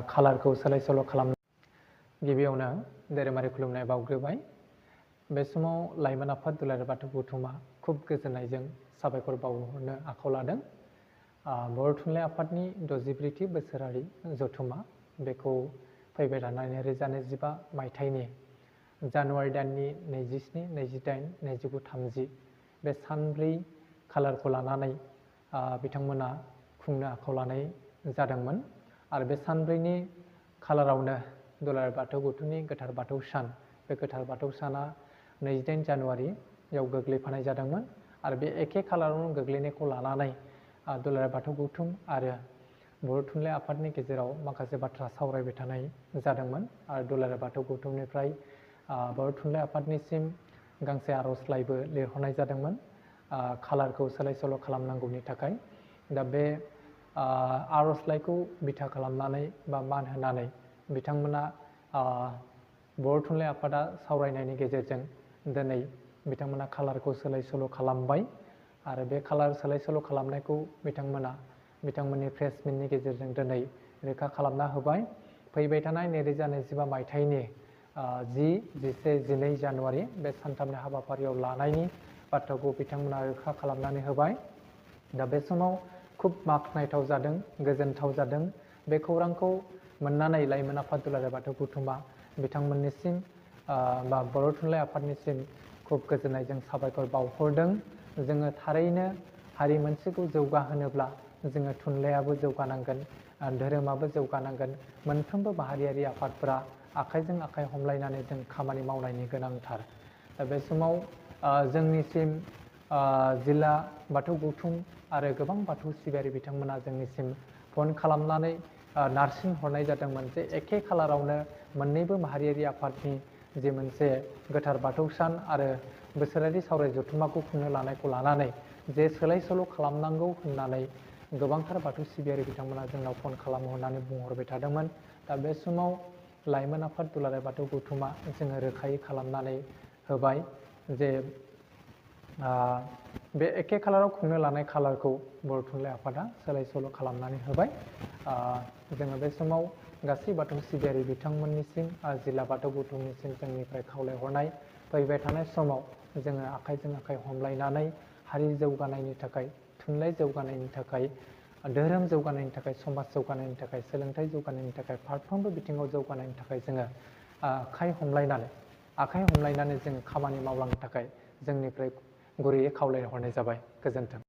खालारखौ सोलाय सोल' खालाम गिबियावनो धोरोमारि खुलुमनाय बावग्रोबाय। बे समाव लाइमोन आफाद दुलाराय बाथौ गौथुमा खुब गोजोननायजों साबायखर बावहरनो आखायाव लादों। बर' थुनलाइ आफादनि 64थि बोसोरारि जथुमा बेखौ फैबाय थानाय 2025 मायथाइनि जानुवारि दाननि 27, 28, 29, 30 बे सानब्रै खालारखौ लानानै बिथांमोना खुंनो आखायाव लानाय जादोंमोन। आरो बे सानब्रैनि खालारावनो दुलाराय बाथौ गौथुमनि गोथार बाथौ सान, बे गोथार बाथौ साना 28 जानुवारियाव गोग्लैफानाय जादोंमोन। आरो बे एखे खालारावनो गोग्लैनायखौ लानानै दुलाराय बाथौ गौथुम आरो बर' थुनलाइ आफादनि गेजेराव माखासे बाथ्रा सावरायबाय थानाय जादोंमोन। आरो दुलाराय बाथौ गौथुमनिफ्राय बर' थुनलाइ आफादनिसिम गांसे आर'जलाइबो लिरहरनाय जादोंमोन खालारखौ सोलाय सोल' खालामनांगौनि थाखाय। दा बे आर'जलाइखौ बिथा खालामनानै बा मान होनानै बिथांमोना बर' थुनलाइ आफादा सावरायनायनि गेजेरजों दिनै बिथांमोना खालारखौ सोलाय सोल' खालामबाय। आरो बे खालार सोलाय सोल' खालामनायखौ बिथांमोना बिथांमोननि प्रेस मिटनि गेजेरजों दिनै रोखा खालामना होबाय। फैबाय थानाय 2025 मायथाइनि 10, 11, 12 जानुवारि बे सानथामनि हाबाफारियाव लानायनि बाथ्राखौ बिथांमोना रोखा खालामनानै होबाय। दा बे समाव खुब बाख्नायथाव जादों, गोजोनथाव जादों। बे खौरांखौ मोननानै लाइमोन आफाद दुलाराय बाथौ गौथुमा बिथांमोननिसिम बा बर' थुनलाइ आफादनिसिम खुब गोजोननायजों साबायखर बावहरदों। जोङो थारैनो हारि मोनसेखौ जौगाहोनोब्ला जोङो थुनलाइयाबो जौगानांगोन, धोरोमाबो जौगानांगोन। मोनफ्रोमबो माहारियारि आफादफोरा आखाइजों आखाइ हमलायनानै जों खामानि मावनायनि गोनांथार। दा बे समाव जोंनिसिम जिल्ला बाथौ गौथुम आरो गोबां बाथौ सिबियारि बिथांमोना जोंनिसिम फन खालामनानै नारसिन हरनाय जादोंमोन जे एखे खालारावनो मोननैबो माहारियारि आफादनि जे मोनसे गोथार बाथौ सान आरो बोसोरारि सावराय जथुम्माखौ खुंनो लानायखौ लानानै जे सोलाय सोल' खालामनांगौ होननानै गोबांथार बाथौ सिबियारि बिथांमोना जोंनाव फन खालामहरनानै बुंहरबाय थादोंमोन। दा बे समाव लाइमोन आफाद दुलाराय बाथौ गौथुमा जोङो रोखायै खालामनानै होबाय जे बे एखे खालाराव खुंनो लानाय खालारखौ बर' थुनलाइ आफादा सोलाय सोल' खालामनानै होबाय। जोङो बे समाव गासै बाथौ सिबियारि बिथांमोननिसिम जिल्ला बाथौ गौथुमनिसिम जोंनिफ्राय खावलायहरनाय फैबाय थानाय समाव जोङो आखाइजों आखाइ हमलायनानै हारि जौगानायनि थाखाय, थुनलाइ जौगानायनि थाखाय, धोरोम जौगानायनि थाखाय, समाज जौगानायनि थाखाय, सोलोंथाइ जौगानायनि थाखाय, फारफ्रोमबो बिथिङाव जौगानायनि थाखाय जोङो आखाइ हमलायनानै जोङो खामानि मावलांनो थाखाय जोंनिफ्राय गुरैयै खावलायहरनाय जाबाय। गोजोन्थों।